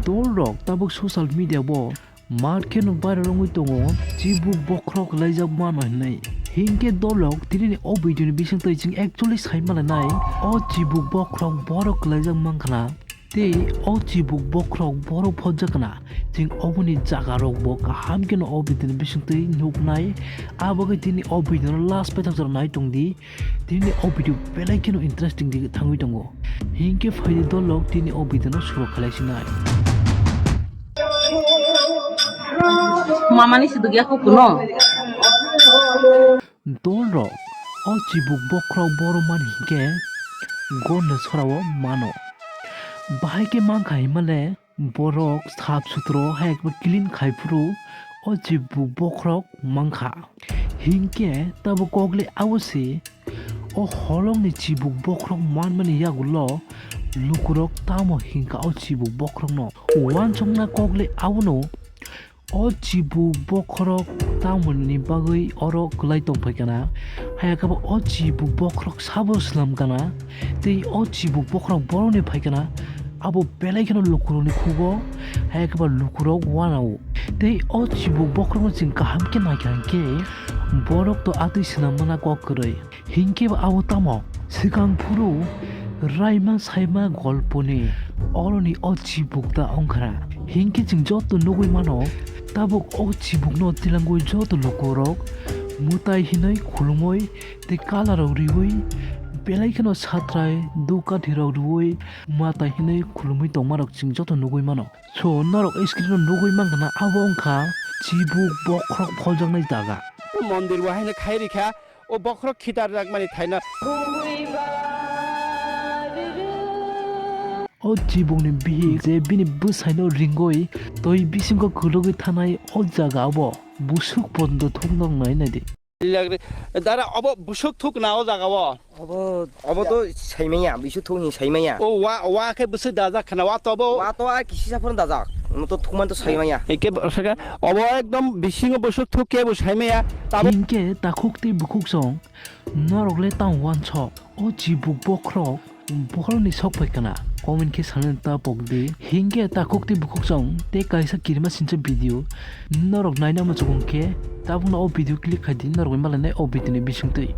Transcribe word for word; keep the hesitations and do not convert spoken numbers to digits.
Dol rok tabuk social media o market no viral wngwi tongo, chibuk bokhorok kwlaijak mano hinwi. Hinkhe dol rok tini ni o video ni bising twi chwng actually sai manai nai, o chibuk bokhorok borok kwlaijak mankha na. Tei o chibuk bokhorok borok phojak na, chwng oboni jaga rok bo kaham kheno o video ni bising twi nuknai. Abo khe tini o video no last paithak jora nai tong di. Tini o video belai kheno interesting di thangwi tongo. Hinkhe phaidi dol rok tini o video no suru khlai sinai. Mamani siduk ya kho kuno. Dol rok, o chibuk bokhorok borok man hinkhe gorno sorao mano. Bahai khe mankha himale borok sap sutro hai ekbar clean khai phuru o chibuk bokhorok mankha. Hinkhe tabuk kokle abo se o holongni chibuk bokhorok manmani yagulo lukurok tamo hinkha o chibuk bokhorokno. Uansukna kokle abono O chibuk bokhorok tamoni bagwi oro kwlai tongphai kana? Hayakhe bo o chibuk bokhorok sabo swnam kana? Tei o chibuk bokhorok borokni phai kana? Abo belai kheno lukurokni khugo, hayakhe bo lukurok uanao. Tei o chibuk bokhorokno chwng kaham khe naikha hinkhe borok to atwi swnam mana kok kwrwi. Hinkhe bo abo tamo? Swkang phuru raima saima golponi oroni o chibuk da wngkhana. Hinkhe chwng joto nugwi mano, tabuk o chibukno tilangwi joto lukurok mwtai hinwi khulumwi tei kalarok riwi belai kheno satrai dukathirok riwi mwtai hinwi khulumwi tongmarok chwng joto nugwi mano. So, norok screen o nugwi mankha na, abo wngkha chibuk bokhorok pholjaknai jaga. Mondir bo haino khai rikha, o bokhorok khitar jakmani thaino. O chibukni bihik je bini bwsaino ringwi twi bisingo kwlwgwi thanai o jaga abo busuk pondo thuknok nai naidi. Dara obo busuk thukna o jaga o. Obo, obo to saimanya, bisu thung hin saimanya. O wa, wa khe bwswk dajak khna, wa to bo. Wa to a kisi saphuru dajak. Mo to thukman to saimanya. Eke saka obo ekdom bisingo bwswk thuk khe bo saimanya. Tabo. Hinkhe takhuk tei bukhuk song norok le tamo uansok. O chibuk bokhorok borokni sok phai kana? Comment khe sanani ta pok di. Hinkhe takhuk tei bukhuk song tei kaisa kirima sincha video norok naina muchukung khe tabukno o video click khai di, norok bai malainai o video ni bisingtwi.